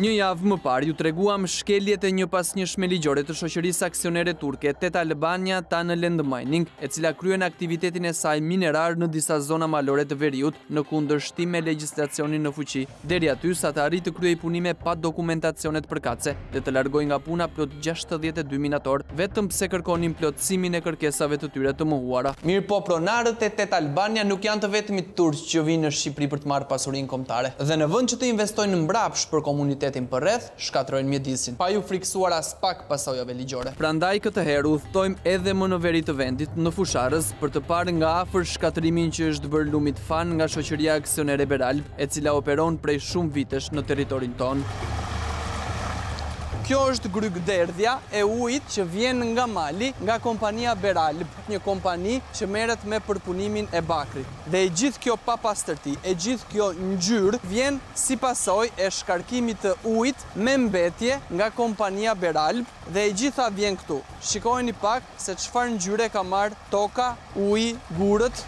Një javë më parë ju treguam shkeljet e njëpasnjëshme ligjore të shoqërisë aksionere turke Tet Albania Tunnel and Mining, e cila kryen aktivitetin e saj minerar në disa zona malore të veriut në kundërshtim me legjislacionin në fuqi, deri aty sa të arrijë të kryejë punime pa dokumentacionet përkatëse dhe të largojë nga puna plot 62 minatorë, vetëm pse kërkonin plotësimin e kërkesave të tyre të mohuara. Mirëpo pronarët e Tet Albania nuk janë të vetmit turq që vijnë në Shqipëri për të marrë pasurinë kombëtare dhe në vend që të investojnë mbrapsht për komunitetin përreth, shkatërrojnë mjedisin, pa iu frikësuar aspak pasojave ligjore. Prandaj këtë herë udhëtojmë edhe më në veri të vendit, në Fushë-Arrëz, për të parë nga afër shkatërrimin që i është bërë lumit Fan nga shoqëria aksionere Beralb, e cila operon prej shumë vitesh në territorin tonë. Kjo është grykëderdhja e ujit që vjen nga mali, nga kompania Beralb, një kompani që merret me përpunimin e bakrit. Dhe e gjithë kjo papastërti, e gjithë kjo ngjyrë vjen si pasojë e shkarkimit të ujit me mbetje nga kompania Beralb dhe e gjitha vjen këtu. Shikojeni pak se çfarë ngjyre ka marrë toka, uji, gurët.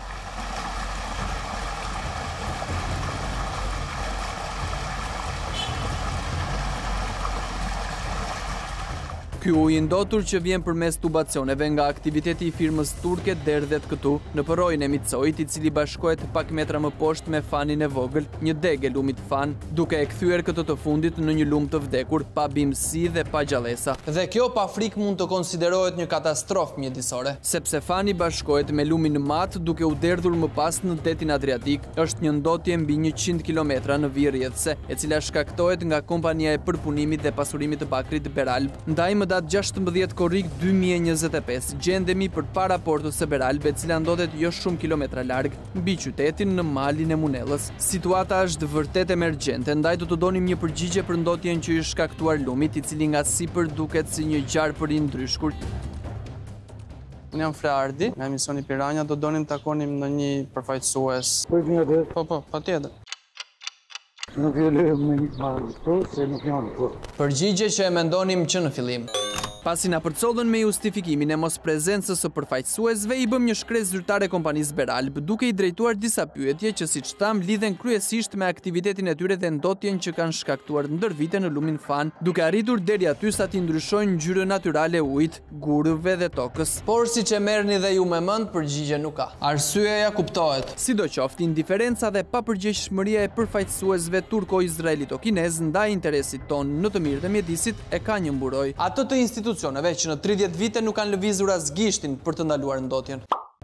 Ky ujë i ndotur që vjen përmes tubacioneve nga aktiviteti i firmës turke derdhet këtu, në përroin e Micoit, i cili bashkohet pak metra më poshtë me Fanin e Vogël, një degë e lumit Fan, duke e kthyer këtë të fundit në një lumë të vdekur, pa bimësi dhe pa gjallesa. Dhe kjo pa frikë mund të konsiderohet një katastrofë mjedisore. Sepse Fani bashkohet me lumin Mat duke u derdhur më pas në detin Adriatik, është një ndotje mbi 100 kilometra në vijë rrjedhëse, e cila shkaktohet nga kompania e përpunimit dhe pasurimit të bakrit Beralb. Ndaj më datë 16 korrik 2025, gjendemi përpara portës së Beralb, e cila ndodhet jo shumë kilometra larg, mbi qytetin në malin e Munellës. Situata është vërtet emergjente, ndaj do të donim një përgjigje për ndotjen që i është shkaktuar lumit, i cili nga sipër duket si një gjarpër i ndryshkur. Unë jam Fleardi, nga emisioni Piranja, do donim të takonim ndonjë përfaqësues. Po një atë? Po, po, patjetër. Nuk e lë me një marrë këtu, se nuk janë këtu. Përgjigje që e mendonim që në fillim. Pasi na përcollën me justifikimin e mosprezencës së përfaqësuesve, i bëmë një shkresë zyrtare kompanisë Beralb, duke i drejtuar disa pyetje që siç thamë lidhen kryesisht me aktivitetin e tyre dhe ndotjen që kanë shkaktuar ndër vite në lumin Fan, duke arritur deri aty sa t'i ndryshojnë ngjyrën natyrale ujit, gurëve dhe tokës. Por siç e merrni dhe ju me mend, përgjigje nuk ka. Arsyeja kuptohet. Sidoqoftë, indiferenca dhe papërgjegjshmëria e përfaqësuesve turko-izraelito-kinezë ndaj interesit tonë në të mirë të mjedisit e ka një mburojë. Atë të institucioneve që në 30 vite nuk kanë lëvizur as gishtin për të ndaluar ndotjen.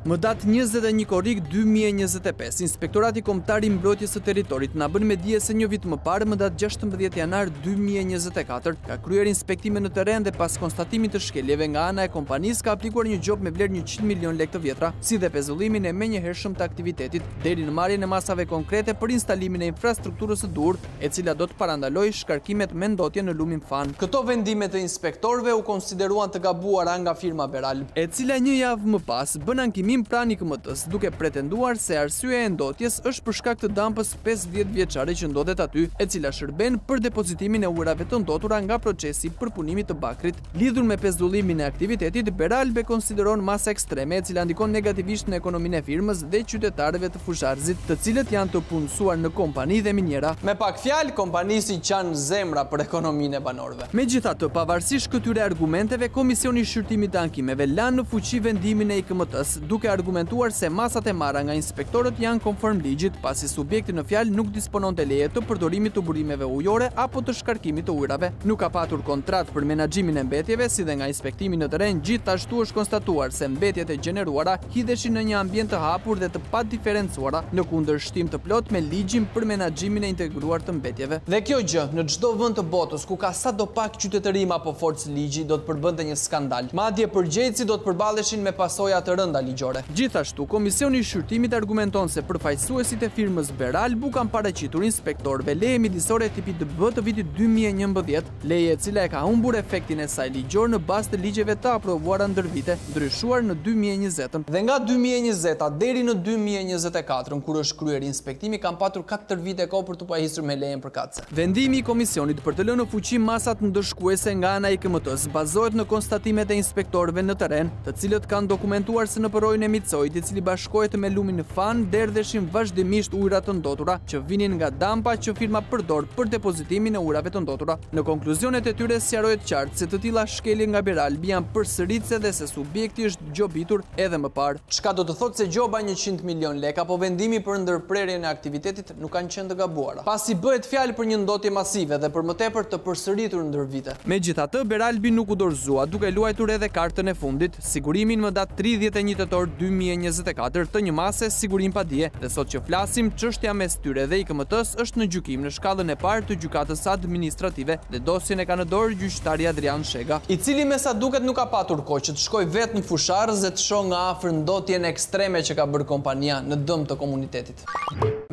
Më datë 21 korrik 2025, Inspektorati Kombëtar i Mbrojtjes së Territorit na bën me dije se një vit më parë, më datë 16 janar 2024, ka kryer inspektime në terren dhe pas konstatimit të shkeljeve nga ana e kompanisë ka aplikuar një gjobë me vlerë 100 milion lekë të vjetra, si dhe pezullimin e menjëhershëm të aktivitetit deri në marrjen e masave konkrete për instalimin e infrastrukturës së duhur e cila do të parandalojë shkarkimet me ndotje në lumin Fan. Këto vendime të inspektorëve u konsideruan të gabuara nga firma Beralb, e cila një javë më pas bën ankimim pranë IKMT-së, duke pretenduar se arsyeja e ndotjes është për shkak të dampës 50 vjeçare që ndodhet aty, e cila shërben për depozitimin e ujërave të ndotura nga procesi i përpunimit të bakrit. Lidhur me pezullimin e aktivitetit, Beralb e konsideron masë ekstreme e cila ndikon negativisht në ekonominë e firmës dhe qytetarëve të Fushë-Arrëzit, të cilët janë të punësuar në kompani dhe miniera. Me pak fjalë, kompanisë i qan zemra për ekonominë e banorëve. Megjithatë, pavarësisht këtyre argumenteve, Komisioni i Shqyrtimit të Ankimeve la në fuqi vendimin e IKMT-së, duke argumentuar se masat e marra nga inspektorët janë konform ligjit, pasi subjekti në fjalë nuk dispononte leje të përdorimit të burimeve ujore apo të shkarkimit të ujërave. Nuk ka patur kontratë për menaxhimin e mbetjeve, si dhe nga inspektimi në terren gjithashtu është konstatuar se mbetjet e gjeneruara hidheshin në një ambient të hapur dhe të padiferencuara, në kundërshtim të plotë me ligjin për menaxhimin e integruar të mbetjeve. Dhe kjo gjë, në çdo vend të botës ku ka sadopak qytetërim apo forcë ligji, do të përbënte një skandal. Madje përgjegjësit do të përballeshin me pasoja të rënda ligjore. Gjithashtu, Komisioni i Shqyrtimit argumenton se përfaqësuesit e firmës Beralb u kanë paraqitur inspektorëve leje mjedisore tipit B të vitit 2011, leje e cila e ka humbur efektin e saj ligjor në bazë të ligjeve të aprovuara ndër vite, ndryshuar në 2020-ën. Dhe nga 2020-a deri në 2024-ën, kur është kryer inspektimi, kanë patur 4 vite kohë për t'u pajisur me lejen përkatëse. Vendimi i komisionit për të lënë në fuqi masat ndëshkuese nga ana e IKMT-së bazohet në konstatimet e inspektorëve në terren, të cilët kanë dokumentuar se në përroin. përroin e Micojit, i cili bashkohet me lumin Fan, derdheshin vazhdimisht ujëra të ndotura që vinin nga dampa që firma përdor për depozitimin e ujërave të ndotura. Në konkluzionet e tyre sqarohet qartë se të tilla shkelje nga Beralbi janë përsëritëse dhe se subjekti është gjobitur edhe më parë. Çka do të thotë se gjoba 100 milionë lekë apo vendimi për ndërprerjen e aktivitetit nuk kanë qenë të gabuara, pasi bëhet fjalë për një ndotje masive dhe për më tepër të përsëritur ndër vite. Megjithatë, Beralbi nuk u dorëzua, duke luajtur edhe kartën e fundit, sigurimin më datë 31 tetor 2024 të një mase sigurim padie dhe sot që flasim, çështja mes tyre dhe IKMT-së është në gjykim në shkallën e parë të Gjykatës Administrative dhe dosjen e ka në dorë gjyqtari Adrian Shega. I cili me sa duket nuk ka patur kohë që të shkojë vetë në Fushë-Arrëz e të shohë nga afër ndotjen ekstreme që ka bërë kompania në dëm të komunitetit.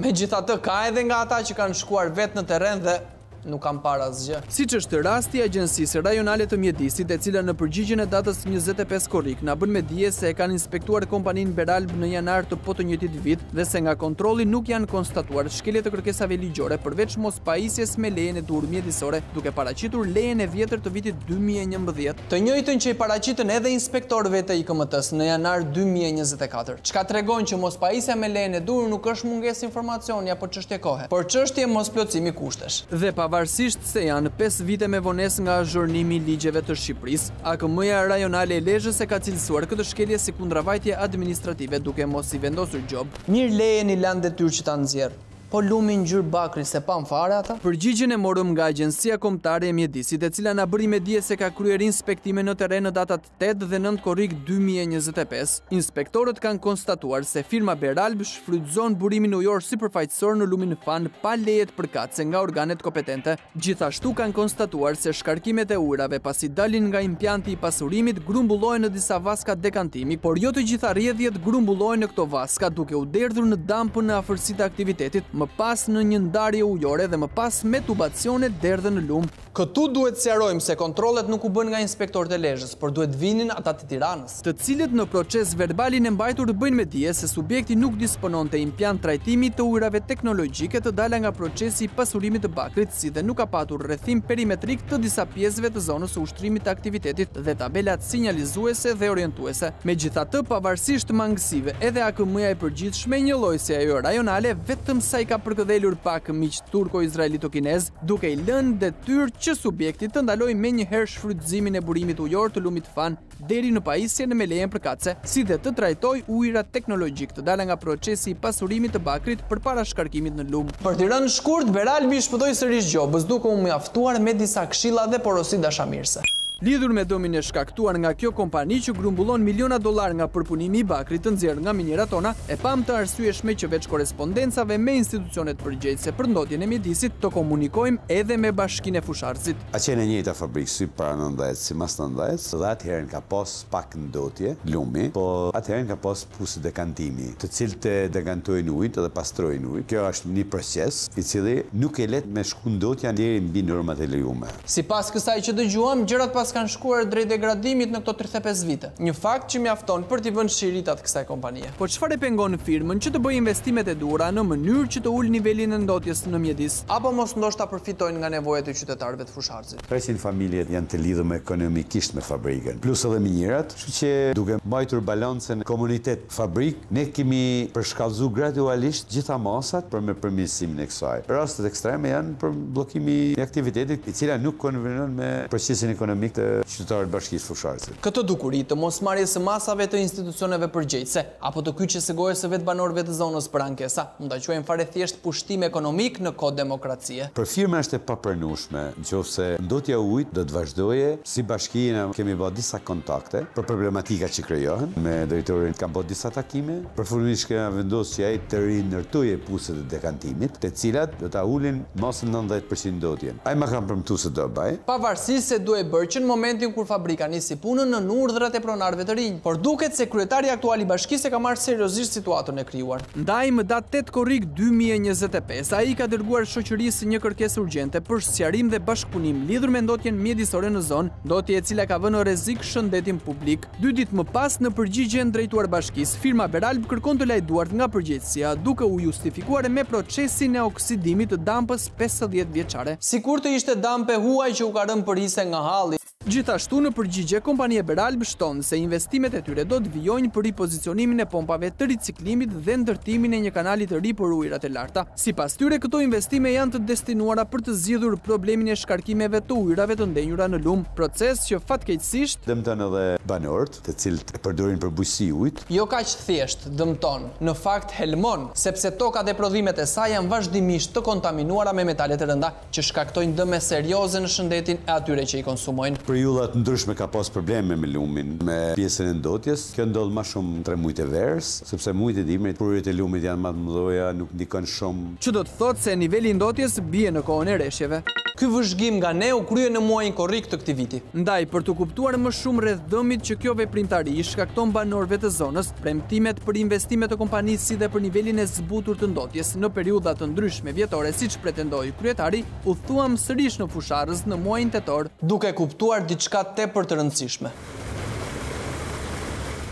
Megjithatë, ka edhe nga ata që kanë shkuar vetë në terren dhe nuk kanë parë asgjë. Siç është rasti i Agjencisë Rajonale të Mjedisit, e cila në përgjigjen e datës 25 korrik na bën me dije se e kanë inspektuar kompaninë Beralb në janar të po të njëjtit vit dhe se nga kontrolli nuk janë konstatuar shkelje të kërkesave ligjore përveç mospajisjes me lejen e duhur mjedisore, duke paraqitur lejen e vjetër të vitit 2011. Të njëjtën që i paraqitën edhe inspektorëve të IKMT-së në janar 2024, çka tregon që mospajisja me lejen e duhur nuk është mungesë informacioni apo çështje kohe, por çështje mosplotësimi kushtesh. Dhe pavarësisht se janë 5 vite me vonesë nga azhornimi i ligjeve të Shqipërisë, AKM-ja rajonale e Lezhës e ka cilësuar këtë shkelje si kundravajtje administrative duke mos i vendosur gjobë. Mirë lejen i lanë detyrë që ta nxjerrë. Po lumin ngjyrë bakri s'e panë fare ata? Përgjigjen e morëm nga Agjencia Kombëtare e Mjedisit, e cila na bëri me dije se ka kryer inspektime në terren në datat 8 dhe 9 korrik 2025. Inspektorët kanë konstatuar se firma Beralb shfrytëzon burimin ujor sipërfaqësor në lumin Fan pa lejet përkatëse nga organet kompetente. Gjithashtu kanë konstatuar se shkarkimet e ujërave pasi dalin nga impianti i pasurimit grumbullohen në disa vaska dekantimi, por jo të gjitha rrjedhjet grumbullohen në këto vaska duke u derdhur në dampën në afërsi të aktivitetit, më pas në një ndarje ujore dhe më pas me tubacione derdhen në lumë. Këtu duhet të sqarojmë se kontrollet nuk u bënë nga inspektorët e Lezhës, por duhet vinin ata të Tiranës. Të cilët në procesverbalin e mbajtur bëjnë me dije se subjekti nuk dispononte impiant trajtimi të ujërave teknologjike të dala nga procesi i pasurimit të bakrit, si dhe nuk ka patur rrethim perimetrik të disa pjesëve të zonës së ushtrimit të aktivitetit dhe tabelat sinjalizuese dhe orientuese. Megjithatë, pavarësisht mangësive, edhe AKM-ja e përgjithshme, njëlloj si ajo rajonale, vetëm sa i ka përkëdhelur pak miqtë turko-izraelito-kinezë, duke i lënë detyrë që subjekti të ndalojë menjëherë shfrytëzimin e burimit ujor të lumit Fan deri në pajisjen me lejen përkatëse, si dhe të trajtojë ujërat teknologjikë të dala nga procesi i pasurimit të bakrit përpara shkarkimit në lumë. Për t'i rënë shkurt, Beralbi i shpëtoi sërish gjobës, duke u mjaftuar me disa këshilla dhe porosi dashamirëse. Lidhur me dëmin e shkaktuar nga kjo kompani që grumbullon miliona dollarë nga përpunimi i bakrit të nxjerrë nga minierat tona, e pamë të arsyeshme që veç korrespondencave me institucionet përgjegjëse për ndotjen e mjedisit, të komunikojmë edhe me Bashkinë e Fushë-Arrëzit. Ka qenë e njëjta fabrikë si para 90 si mas 90 dhe atëherën ka pas pak ndotje lumi, po atëherën ka pas puse dekantimi, të cilët e dekantojnë ujin dhe pastrojnë ujin. Kjo është një proces i cili nuk e let me shku ndotja deri mbi normat e lejume. Sipas kësaj që dëgjuam, gjërat paskan shkuar drejt degradimit në këto 35 vite. Një fakt që mjafton për t'i vënë shiritat kësaj kompanie. Po çfarë e pengon firmën që të bëjë investimet e duhura në mënyrë që të ulë nivelin e ndotjes në mjedis? Apo mos ndoshta përfitojnë nga nevojat e qytetarëve të Fushë-Arrëzit? 300 familje janë të lidhur ekonomikisht me fabrikën, plus edhe minierat, kështu që duke mbajtur balancën komunitet fabrikë, ne kemi përshkallëzu gradualisht gjitha masat për me përmirësimin e kësaj. Rastet ekstreme janë për bllokimi i aktivitetit, i cila nuk konvenon me procesin ekonomik të qytetarëve të Bashkisë Fushë-Arrëzit. Këtë dukuri të mosmarrjes së masave të institucioneve përgjegjëse, apo të kyçjes së gojës së vetë banorëve të zonës për ankesa, mund ta quajmë fare thjesht pushtim ekonomik në kohë demokracie. Për firmën është e papranueshme, në qoftë se ndotja e ujit do të vazhdojë, si bashki ne kemi bërë disa kontakte për problematikat që krijohen, me drejtorin kam bërë disa takime, përfundimisht kena vendosur që ai të rindërtojë puset e dekantimit, të cilat do ta ulin masën 90% ndotjen. Ai ma ka premtuar se do e bëjë. Pavarësisht se duhej bërë që në momentin kur fabrika nisi punën nën urdhrat e pronarëve të rinj. Por duket se kryetari aktual i bashkisë e ka marrë seriozisht situatën e krijuar. Ndaj, më datë 8 korrik 2025, ai i ka dërguar shoqërisë një kërkesë urgjente për sqarim dhe bashkëpunim lidhur me ndotjen mjedisore në zonë, ndotje e cila ka vënë në rrezik shëndetin publik. Dy ditë më pas, në përgjigjen drejtuar bashkisë, firma Beralb kërkon të lajë duart nga përgjegjësia, duke u justifikuar me procesin e oksidimit të dampës 50 vjeçare. Sikur të ishte dampë e huaj që u ka rënë për hise nga halli. Gjithashtu në përgjigje kompania Beralb shton se investimet e tyre do të vijojnë për ripozicionimin e pompave të riciklimit dhe ndërtimin e një kanali të ri për ujërat e larta. Sipas tyre këto investime janë të destinuara për të zgjidhur problemin e shkarkimeve të ujërave të ndenjura në lumë, proces që fatkeqësisht, Dëmton edhe banorët, të cilët e përdorin për bujqësi ujët. Jo kaq thjesht dëmton, në fakt helmon, sepse toka dhe prodhimet e saj janë vazhdimisht të kontaminuara me metale të rënda, që shkaktojnë dëme serioze në shëndetin e atyre që i konsumojnë. Periudha të ndryshme ka pas probleme me lumin, me pjesën e ndotjes. Kjo ndodh ma shumë tre mujt e verës, sepse mujt e dimrit prurjet e lumit janë ma të mëdha, nuk ndikon shumë. Që do të thotë se niveli i ndotjes bie në kohën e reshjeve. Ky vëzhgim nga ne u krye në muajin korrik të këtij viti. Ndaj, për të kuptuar më shumë rreth dëmit që kjo veprimtari i shkakton banorëve të zonës, premtimet për investime të kompanisë si dhe për nivelin e zbutur të ndotjes në periudha të ndryshme vjetore siç pretendoi kryetari, udhëtuam sërish në Fushë-Arrëz në muajin tetor, duke kuptuar diçka tepër të rëndësishme.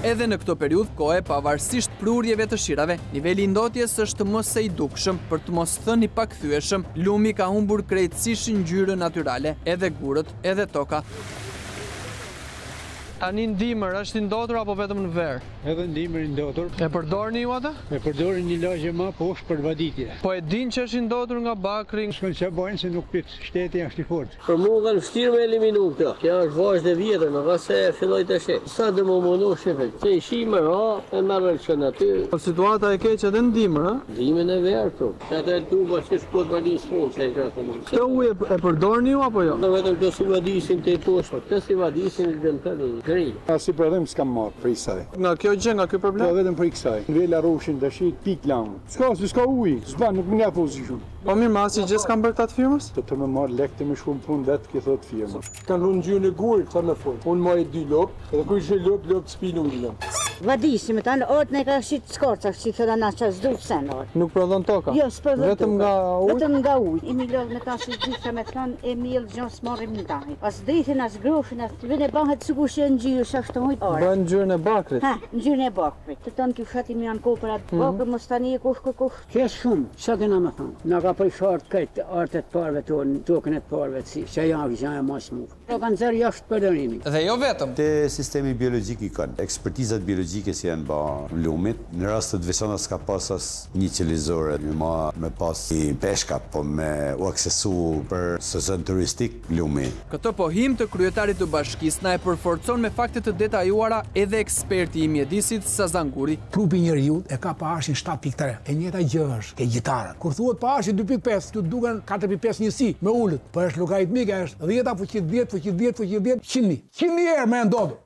Edhe në këtë periudhë kohe, pavarësisht prurjeve të shirave, niveli i ndotjes është më se i dukshëm, për të mos thënë i pakthyeshëm. Lumi ka humbur krejtësisht ngjyrën natyrale, edhe gurët, edhe toka. Tani në dimër është i ndotur apo vetëm në verë? Edhe në dimër i ndotur. E përdorni ju atë? E përdorin një lagje ma poshtë për vaditje. Po e dinë që është i ndotur nga bakri? S'kanë ça bajnë se nuk pit, shteti është i fortë. Për mu kanë vështirë me eliminu këtë. Kjo është vazhdë e vjetër, nuk asht se filloi tash. Sa do me u mundu shife. Se i shi me ra, e merr lëshon aty. Po situata e keqe edhe në dimër, ë? Dimën e verë këtu. Se ato e tuba që shkot vadis punë, se e gjasë më. Këtë ujë e përdorni ju apo jo? Në vetëm këto si vadisin te poshtë, po këtë si vadisin i dëmton i gri. Asnjë prodhim s'kam marrë prej saj. Nga kjo gjë, nga ky problem? Po vetëm prej kësaj. Vela rrushin tashi pikë lamë. S'ka, se s'ka ujë, s'ban, nuk më nga fuzi shumë. Po mirë, ma asnjë gjë s'kanë bërë këta të firmës? Të të me marrë lekë të me shku në punë vetë, ki thotë firma. Kanë hunë ngjyrën e gurit, tha me fol. Unë maj dy lopë, edhe kur ishe lopë, lopë s'pinë ujë lëmë. Vadisim, me tanë orët ne ka shit skorca, si thëna na që s'du sen orë. Nuk prodhon toka? Jo, s'prodhon toka. Vetëm nga ujë? Vetëm nga ujë. I lodhë me ta si gjithë me thonë, e miell gjo s'marrim në dajë. As drithin, as grushin, as vjen e bëhet sikur që ngjyrë, ashtu ujë orë. Bën ngjyrën e bakrit? Ha, ngjyrën e bakrit. Të tanë ky fshati më janë kopra, bakër mos tani e kush kush. Keq shumë, ça kena me thonë. Na ka përçarë krejt artet e të parëve tonë, tokën e të parëve, si që janë gjëja ma e smur. Po kanë nxjerrë jashtë përdorimit. Dhe jo vetëm. Te sistemi biologjik i kanë. Ekspertizat biologjike që janë ba lumit, në raste të veçanta s'ka pas as një qelizore, jo ma me pas një peshk apo me u aksesu për sezon turistik lumi. Këtë pohim të kryetarit të bashkisë na e përforcon me fakte të detajuara edhe eksperti i mjedisit Sazan Guri. Trupi i njeriut e ka pH-in 7.3. E njëjta gjë është te gjitarët. Kur thuhet pH-i 2.5, të duken 4.5 njësi, më ulët, por është logaritmike, është 10 fuqi 10 fuqi 10 fuqi 10 100.000. 100.000 herë më e ndotur.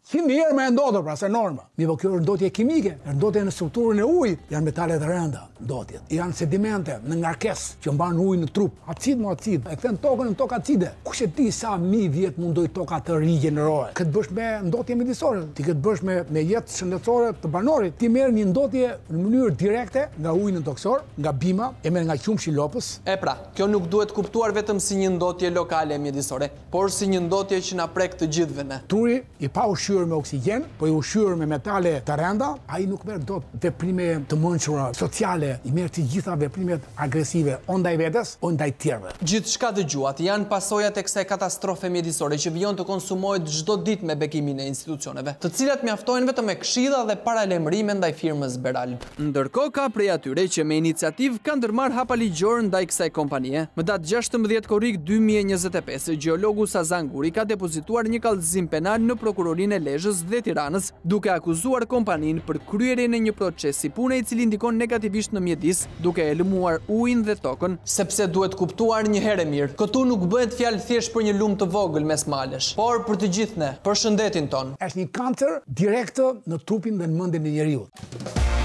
100.000 herë më e ndotur, pra se norma. Mirëpo kjo është ndotje kimike, është ndotje në strukturën e ujit, janë metale të rënda, ndotjet. Janë sedimente në ngarkesë që mban ujin në trup. Acid më acid, e kthen tokën në tokë acide. Kush e di sa mijë vjet mundoi toka të rigjenerohet. Këtë bësh me ndotje mjedisore, ti këtë bësh me me jetë shëndetësore të banorit. Ti merr një ndotje në mënyrë direkte nga uji nëntokësor, nga bima, e merr nga qumështi i lopës. E pra, kjo nuk duhet kuptuar vetëm si një ndotje lokale mjedisore, por si një ndotje që na prek të gjithëve ne. Truri i paushqyer me oksigjen, po i ushqyer me metale të rënda, ai nuk merr dot veprime të mençura sociale, i merr të gjitha veprimet agresive o ndaj vetes, o ndaj tjerëve. Gjithçka dëgjuat janë pasojat e kësaj katastrofe mjedisore që vijon të konsumohet çdo ditë me bekimin e institucioneve, të cilat mjaftohen vetëm me këshilla dhe paralajmërime ndaj firmës Beralb. Ndërkohë ka prej atyre që me iniciativë kanë ndërmarrë hapa ligjorë ndaj kësaj kompanie. Më datë 16 korrik 2025, gjeologu Sazan Guri ka depozituar një kallëzim penal në Prokurorinë e Lezhës dhe Tiranës, duke akuzuar kompaninë për kryerjen e një procesi pune i cili ndikon negativisht në mjedis, duke helmuar ujin dhe tokën. Sepse duhet kuptuar një herë e mirë, këtu nuk bëhet fjalë thjesht për një lumë të vogël mes malesh, por për të gjithë ne, për shëndetin tonë. Është një kancer direkt në trupin dhe në mendjen e njeriut.